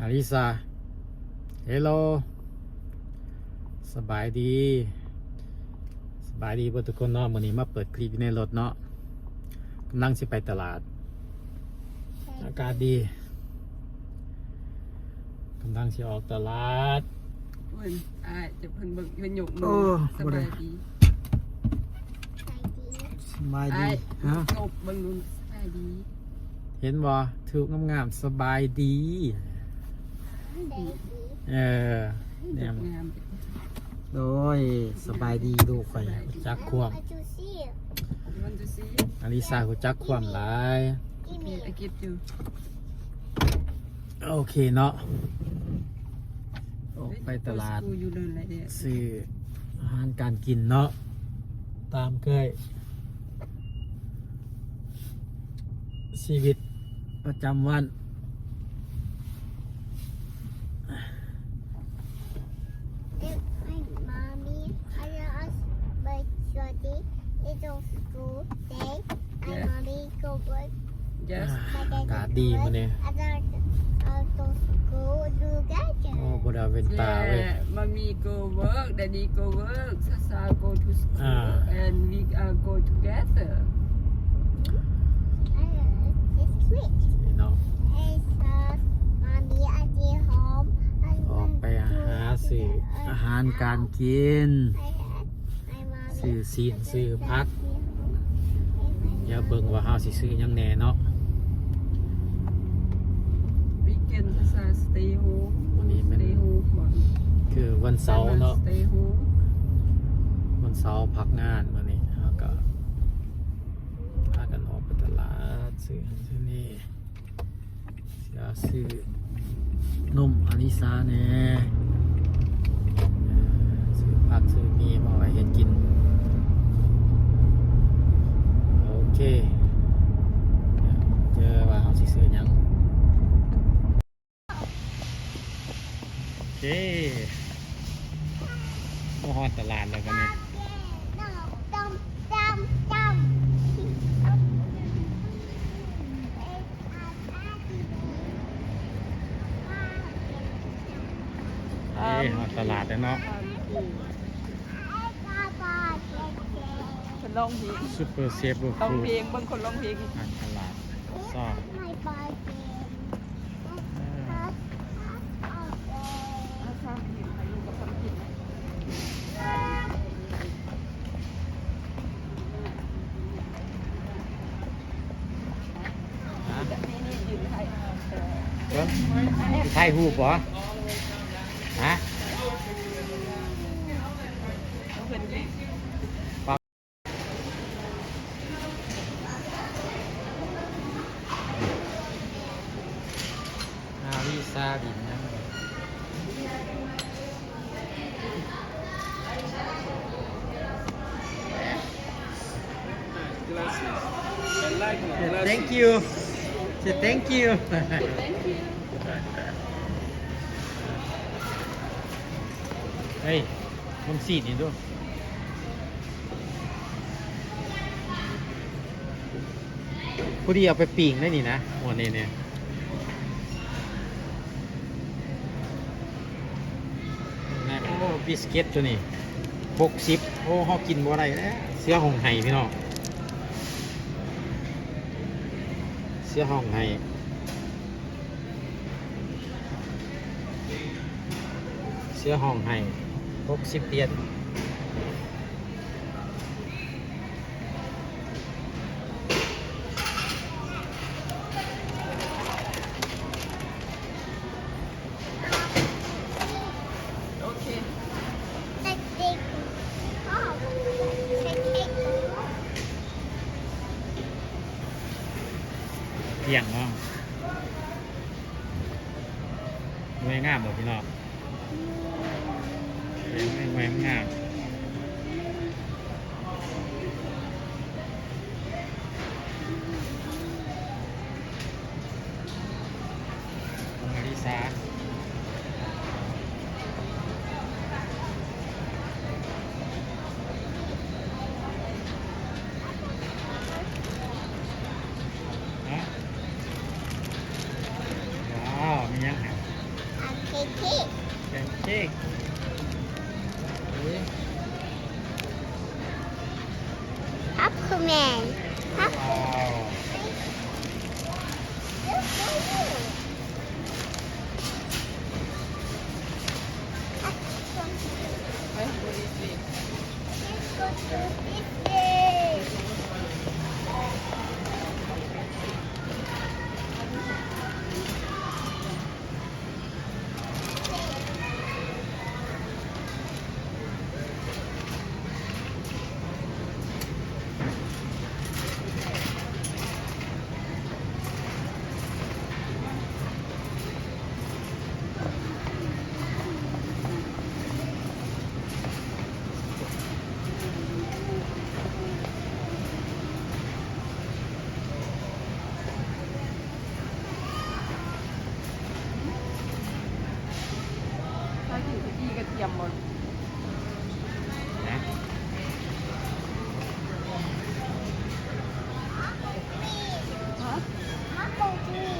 ອາລິຊາ ເຮລໂລ ສະບາຍດີ ສະບາຍດີເບິດທຸກຄົນເນາະ. ມື້ນີ້ມາເປີດຄລິບຢູ່ໃນລົດເນາະ ກຳລັງຊິໄປຕະຫຼາດ ອາກາດດີ ກຳລັງຊິອອກຕະຫຼາດ. ເພິ່ນ ອ້າຍ ຈະເພິ່ນເບິ່ງ ເພິ່ນຍົກມື ໂອ້ ສະບາຍດີ ສະບາຍດີ ອ້າຍ ຮະ ຍົກເບິ່ງດູ ສະບາຍດີ ເຫັນບໍ່? ຖືກງາມໆ ສະບາຍດີ ສະບາຍດີ ເອີ ແນມ ໂອ້ຍ ສະບາຍດີລູກຂ້ອຍ ສະບາຍດີ ຮູ້ຈັກຄວາມ ອາລິຊາຮູ້ຈັກຄວາມຫຼາຍ ໂອເຄ ເກັບຢູ່. ໂອເຄເນາະ ອອກໄປຕະຫຼາດ ຊື້ອາຫານການກິນເນາະ ຕາມເຄີຍ ຊີວິດປະຈຳວັນ. Mommy, I ask my study is on school day and Mommy go work. Yes. ອາກາດດີມື້ນີ້ โอ้ ບໍ່ໄດ້ເວັນຕາເວີຍ Mommy go work, Daddy go work, Sasa go to school and we are go together. ເນາະ ອອກໄປຫາຊື້ອາຫານການກິນ ຊື້ຊີ້ນຊື້ຜັກ ດຽວເບິ່ງວ່າເຮົາຊິຊື້ຫຍັງແດ່ເນາະ. Weekend ສາສະ stay home ມື້ນີ້ແມ່ນ stay home ຄືວັນເສົາເນາະ stay home ວັນເສົາພັກງານ ມື້ນີ້ເຮົາກໍພາກັນອອກໄປຕະຫຼາດ ຊື້ຫັ້ນຊື້ນີ້ ເພື່ອຊື້ນົມອາລິຊາແດ່ ຊື້ຜັກຊື້ໝີ່ມາໄວ້ເຮັດກິນ. ໂອເຄ ເຈີວ່າເຮົາຊິຊື້ຫຍັງ. ໂອເຄ ມາຮອດຕະຫຼາດແລ້ວບາດນີ້. ເອີ ຮອດຕະຫຼາດແລ້ວເນາະ ເພິ່ນຮ້ອງເພງ Super Saver ຮ້ອງເພງ ເບິ່ງຄົນຮ້ອງເພງ ອາ ຕະຫຼາດຊອກ ຖ່າຍຮູບບໍ່? ຮະ? ອາລິຊາດິນນຳ Thank you. Say thank you. ເຮີ້ຍ ເບິ່ງຊີ້ນນີ້ດູ. ພໍດີເອົາໄປປີ້ງໄດ້ນີ້ນະ ໂອ້ ນີ້ໆ ແມ່ນ ໂອ້ ບິສກິດໂຕນີ້ຫົກສິບ ໂອ້ ເຮົາກິນບໍ່ໄດ້ແລ້ວ ເສືອຮ້ອງໄຫ້ພີ່ນ້ອງ ເສືອຮ້ອງໄຫ້. ເສືອຮ້ອງໄຫ້ ຫົກສິບປຽນ. ໂອເຄ ທ່ຽງເນາະ. ໜ່ວຍງາມບໍ່ພີ່ນ້ອງ? ໜ່ວຍງາມ ອາລິຊາ. ວ້າວ ມີຫຍັງໃຫ້? Aquaman. Aquaman. Look for you. Let's go to Disney. ໃສ່ຖົງກະຈີກະທຽມບໍ່? ນະ? ຮະ? Apple tree.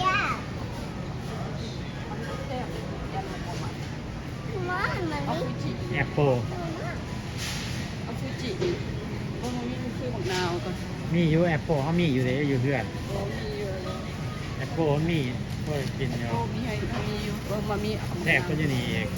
Yeah. ມັນແຊບ ມັນບໍ່ມັນ. ແອັບເປິ້ນ ເອົາຟູຈິອີກ ບໍ່ມີ ມັນຄືບັກນາວກ່ອນ ມີຢູ່ ແອັບເປິ້ນເຮົາມີຢູ່ເດ້ ຢູ່ເຮືອນ ໂອ້ ມີຢູ່ ແອັບເປິ້ນມີ ເພິ່ນກິນຢູ່ ໂອ້ ມີໃຫ້ ມີຢູ່ ເບິ່ງມາມີ ແຊບກວ່າຢູ່ນີ້ອີກ.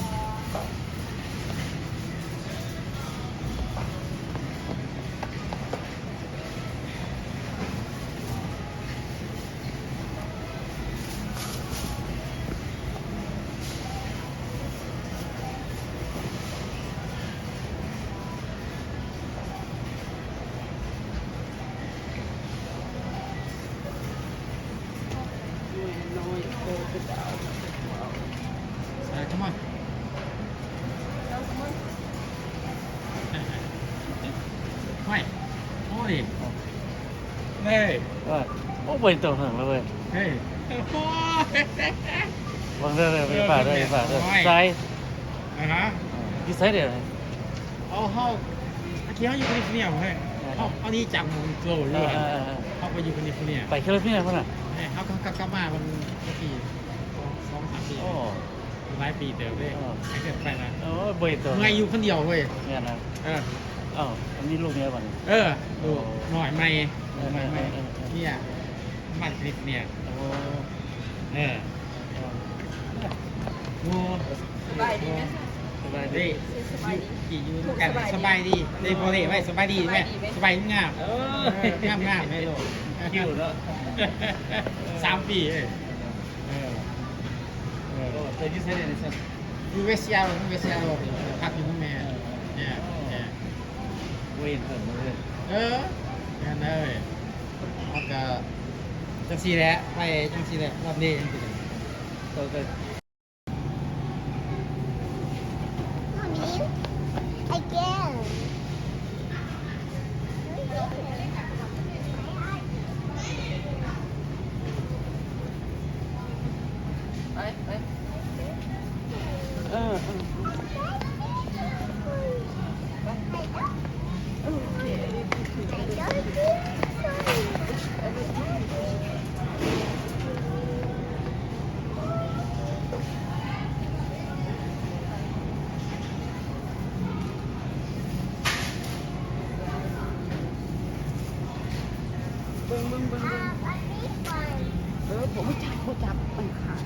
ເອີ ເຂົ້າມາ ຫ້ວຍ ໂອ້ຍ ເອີ ໂອ້ ບໍ່ເຫັນໂຕເຖິງເລີຍເວີຍ ເຮີ້ຍ ເບິ່ງເດີ ເດີ ໄປປ່າເດີ ໄປປ່າເດີ ໃສ ອາຮະ ຢູ່ໃສເດ? ເອົາ ເຮົາ ຕະກີ້ເຮົາຢູ່ແຄລິຟອນເນຍເວີຍ ເຮົາ ເຮົາໜີຈາກໂຮງໂຈຢູ່ ເອີ ເອີ ເອີ ເຮົາໄປຢູ່ແຄລິຟອນເນຍ ໄປແຄລິຟອນເນຍພຸ້ນນະ ເຮົາກໍກັບມາວັນ ວັນທີສອງສາມປີ ໂອ້ ຫຼາຍປີເຕີບເດ້ ເອີ ໃຫ້ເກີດໄປນະ ໂອ້ຍ ບໍ່ເຫັນໂຕ ເມື່ອຍຢູ່ຄົນດຽວເວີຍ ແມ່ນນະ ເອີ ເອົ້າ ມີລູກເມຍບໍ່ນີ້? ເອີ ລູກນ້ອຍໃໝ່ ເອີ ໃໝ່ ເອີ ເອີ ເອີ ເມຍ ມາຈາກແຄລິຟອນເນຍ ໂອ້ ເອີ ໂອ້ ສະບາຍດີແມ່ ສະບາຍດີ ສະບາຍດີ ຢູ່ກັນ ສະບາຍດີ ເດ້ ພໍເດ້ໄວ້ ສະບາຍດີແມ່ ສະບາຍດີແມ່ ສະບາຍງາມ ເອີ ງາມໆ ແມ່ລູກ ຄິວເນາະ ສາມປີ ເອີ ເອີ ເອີ ເອີ ເຈົ້າຢູ່ໃສແດ່ນີ້ຊັ້ນ? ຢູ່ເວສແອລ ເວສແອລ ພັກຢູ່ນຳແມ່ ເອີ ເອີ ເອີ ບໍ່ເຫັນເພິ່ນເລີຍ ເອີ ແມ່ນເລີຍ ເຮົາກະ ຈັ່ງຊີ້ແຫຼະ ໄປຈັ່ງຊີ້ແຫຼະ ລອບນີ້ຈັ່ງຊີ້ແຫຼະ ເອີ ກະ Mommy, again. ໄປ ໄປ ເອີ ເອີ ໄປ ເອີ. ເບິ່ງ ເບິ່ງ ເບິ່ງ ເບິ່ງ ເອີ ບໍ່ຈັບ ບໍ່ຈັບ ມັນຂາດ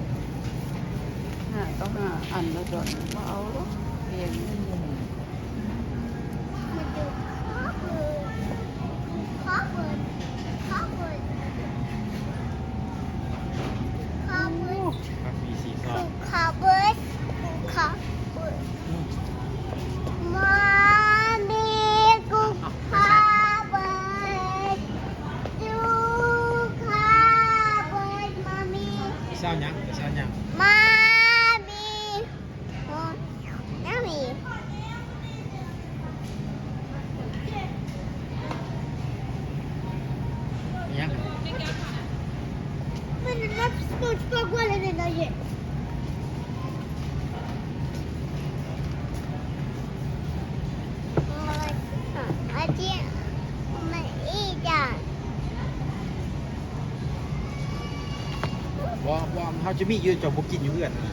ຫາເອົາ ຫາອັນລະດອນ ບໍ່ເອົາດອກ ແພງ. ມາດູ ຂອບຄຸນ ຂອບຄຸນ ຂອບຄຸນ ຂອບຄຸນ ໂອ້ ຜັກມີສີຊອດ ຂອບຄຸນ ຂອບຄຸນ Mommy ຂອບຄຸນ ຂອບຄຸນ ຂອບຄຸນ Mommy ຊາວຫຍັງ ຊາວຫຍັງ Mommy. Mommy. ຫຍັງ? ບໍ່ ບໍ່ ເຮົາຈະມີຢູ່ ເຈົ້າບໍ່ກິນຢູ່ເຮືອນນະ.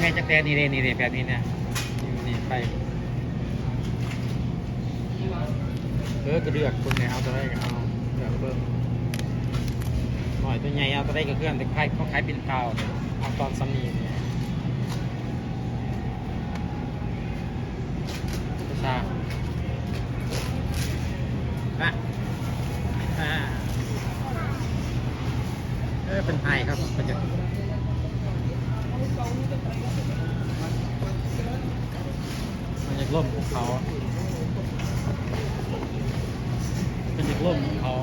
ແມ່ນຈັກແຕ່ນີ້ເດ້ ນີ້ເດ້ ແບບນີ້ນະ ນີ້ໄປ ເອີ ກໍເລືອກເບິ່ງແດ່ ເອົາຕົວໃດກໍເອົາ ເລືອກເບິ່ງ ນ້ອຍຕົວໃຫຍ່ ເອົາຕົວໃດກໍຄືກັນ ແຕ່ຂາຍ ເຂົາຂາຍເປັນເປົ່າ ເອົາຕອນສ່ຳນີ້ ປະຊາ ນະ ອ່າ ເອີ ເປັນໄອຄັບ ເພິ່ນຈະ ມັນຢາກລົມຂອງເຂົາ ເພິ່ນຢາກລົມຂອງເຂົາ.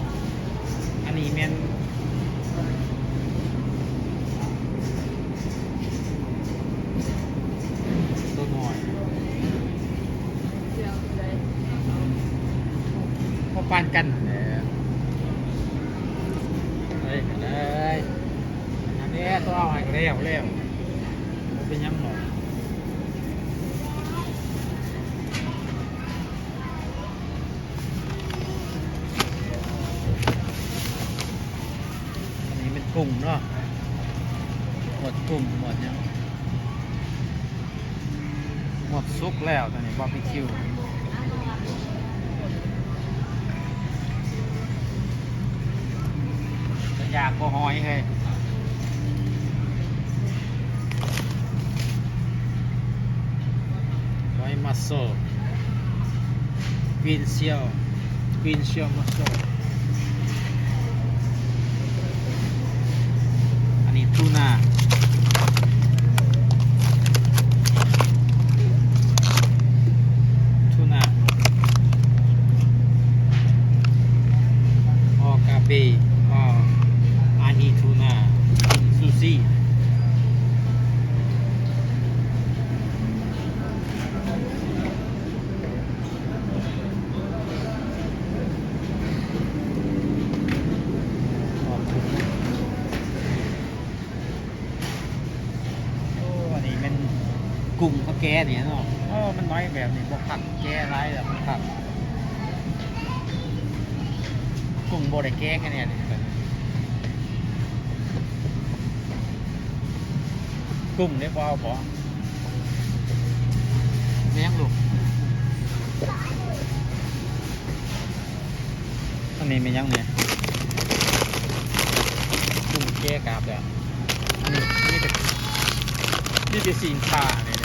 ອັນນີ້ແມ່ນ ຕົວນ້ອຍ ພໍປານກັນຫັ້ນແຫຼະ ເອີຍ ເອີຍ ອັນນີ້ຕົວເອົາໃຫ້ກໍແລ້ວ ແລ້ວ ບໍ່ເປັນຫຍັງດອກ. ອັນນີ້ແມ່ນກຸ້ງເນາະ ໝວດກຸ້ງ ໝວດຫຍັງ ໝວດສຸກແລ້ວ ຕອນນີ້ບາບີຄິວ ຢາກບໍ່ຫອຍເຮີ້ຍ. ຫອຍມັດໂຊ ກຣີນເຊວ ກຣີນເຊວມັດໂຊ ອັນນີ້ທູນາ ທູນາ ອໍກາເບ ອໍ ອາຮີທູນາ ກິນຊູຊີ. ໂອ້ ອັນນີ້ແມ່ນກຸ້ງເຂົາແກ່ນີ້ເນາະ. ໂອ້ ມັນນ້ອຍແບບນີ້ບໍ່ຄັກ ແກ່ຫຼາຍແລ້ວບໍ່ຄັກ. ກຸ້ງບໍ່ໄດ້ແກ່ຂະໜາດນີ້ ກຸ້ງເດ້ ບໍ່ເອົາບໍ່? ແມ່ນຫຍັງລູກ? ອັນນີ້ແມ່ນຫຍັງນີ້? ກຸ້ງແກ່ກາບແລ້ວ. ອັນນີ້ມີແຕ່ ມີແຕ່ຊີ້ນປານີ້.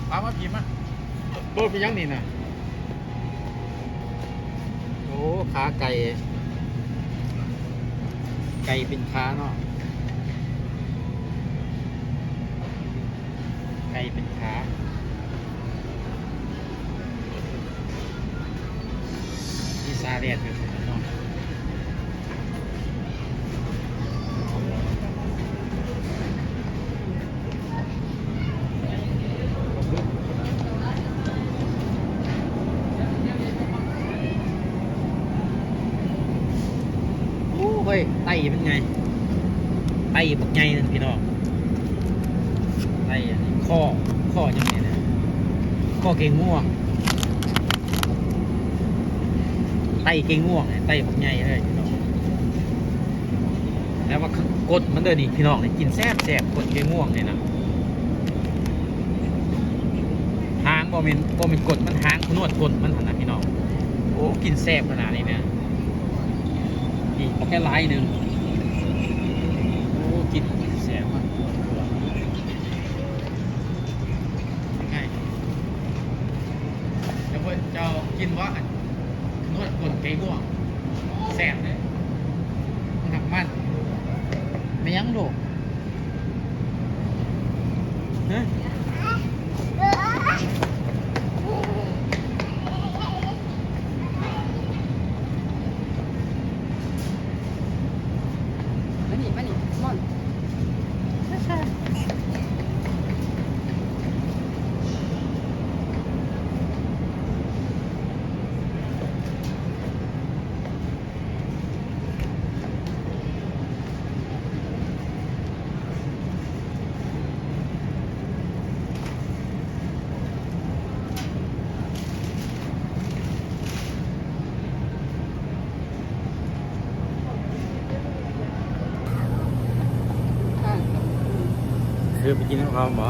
ເອົາມາພີ້ມາ. ໂອ້ ເປັນຫຍັງນີ້ນະ? ໂອ້ ຂາໄກ່ ໄກ່ເປັນຂາເນາະ ໄກ່ເປັນຂາ ມີສາແດດຢູ່ເນາະ. ໂອ້ ເຮີ້ຍ ໄຕມັນໃຫຍ່ ໄຕບັກໃຫຍ່ນັ້ນພີ່ນ້ອງ ໄຕອັນນີ້ ຄໍ ຄໍຫຍັງນີ້ນະ ຄໍເກງງວງ. ໄຕເກງງວງ ໄຕບັກໃຫຍ່ເລີຍພີ່ນ້ອງ ແຕ່ວ່າກົ້ນມັນເດີນີ້ພີ່ນ້ອງ ນີ້ກິນແຊບໆ ກົ້ນເກງງວງນີ້ນະ ຫາງ ບໍ່ແມ່ນ ບໍ່ແມ່ນກົ້ນມັນ ຫາງ ຂະນວດກົ້ນມັນຫັ້ນນະພີ່ນ້ອງ. ໂອ້ ກິນແຊບຂະໜາດນີ້ນະ ນີ້ເອົາແຄ່ລາຍໜຶ່ງ. ໂອ້ ກິນແຊບມາກ. ເຈົ້າກິນບໍ່ ອັນ ນວດກົ້ນໄກ່ງວງ ແຊບເດ້ ມັນຫາກມັນ. ແມ່ນຫຍັງລູກ? ຮະ? ມານີ້ ມານີ້ ມອນ ຄືໄປກິນນຳເຂົາບໍ?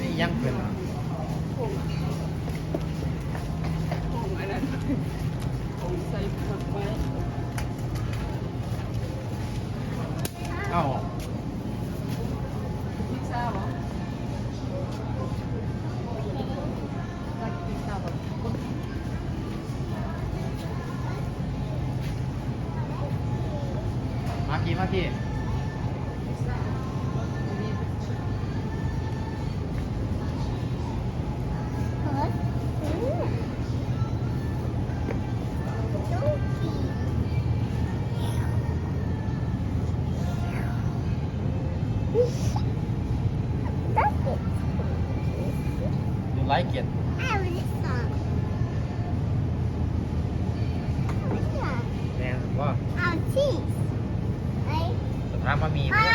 ນີ້ຍັງເປັນ ເອົາ ມາພີ້ ມາພີ້. ເຮີ້ຍ ອືມ. Like it. I want this one. I want this one. ແມ່ນບໍ່? I want cheese. Right? ຖາມມາມີ Mommy.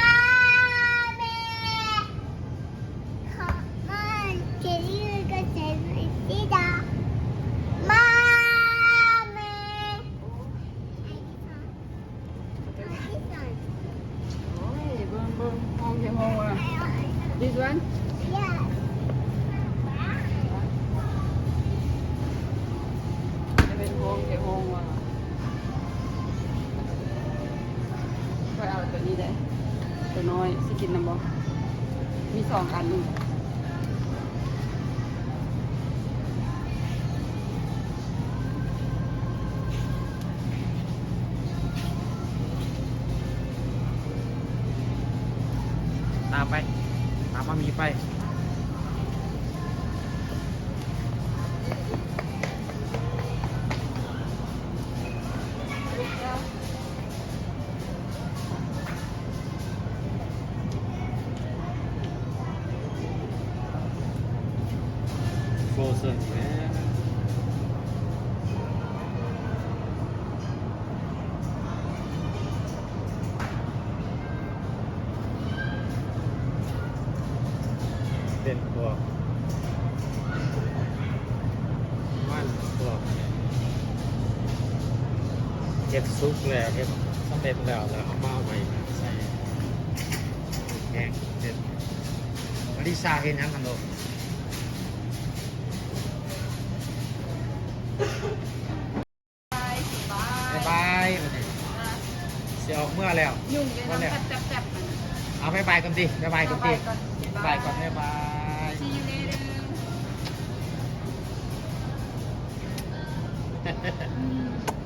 Come on, can you go to the theater? Mommy. I want this one. ໂອ້ຍ ເບິ່ງ ເບິ່ງ ຫ້ອງແທ້ຫ້ອງວ່າ This one? Yes. ຈະເປັນຫ້ອງແທ້ຫ້ອງວ່າ ຂ້ອຍເອົາໂຕນີ້ໄດ໋ ໂຕນ້ອຍ ຊິກິນນຳບໍ່? ມີສອງອັນ. ຕາມໄປ ຕາມມາມີໄປ. ໂຟເຊິນແທ້ ເປັນພວກມັນ ພວກເຮັດສຸກແລ້ວ ເຮັດສຳເລັດແລ້ວ ແລ້ວເອົາມາໄວ້ໃສ່ແກງເຮັດ. ອາລິຊາເຮັດຫຍັງຫັ້ນລູກ? ບາຍບາຍ ບາຍບາຍ ບັດນີ້ ອ່າ ຊິອອກເມືອແລ້ວ ຫຍຸ້ງເດ້ ແຊບໆ ເອົາບາຍບາຍກ່ອນຕິ ບາຍບາຍກ່ອນຕິ ບາຍບາຍກ່ອນ ບາຍບາຍ ບາຍບາຍ See you later. ອືມ.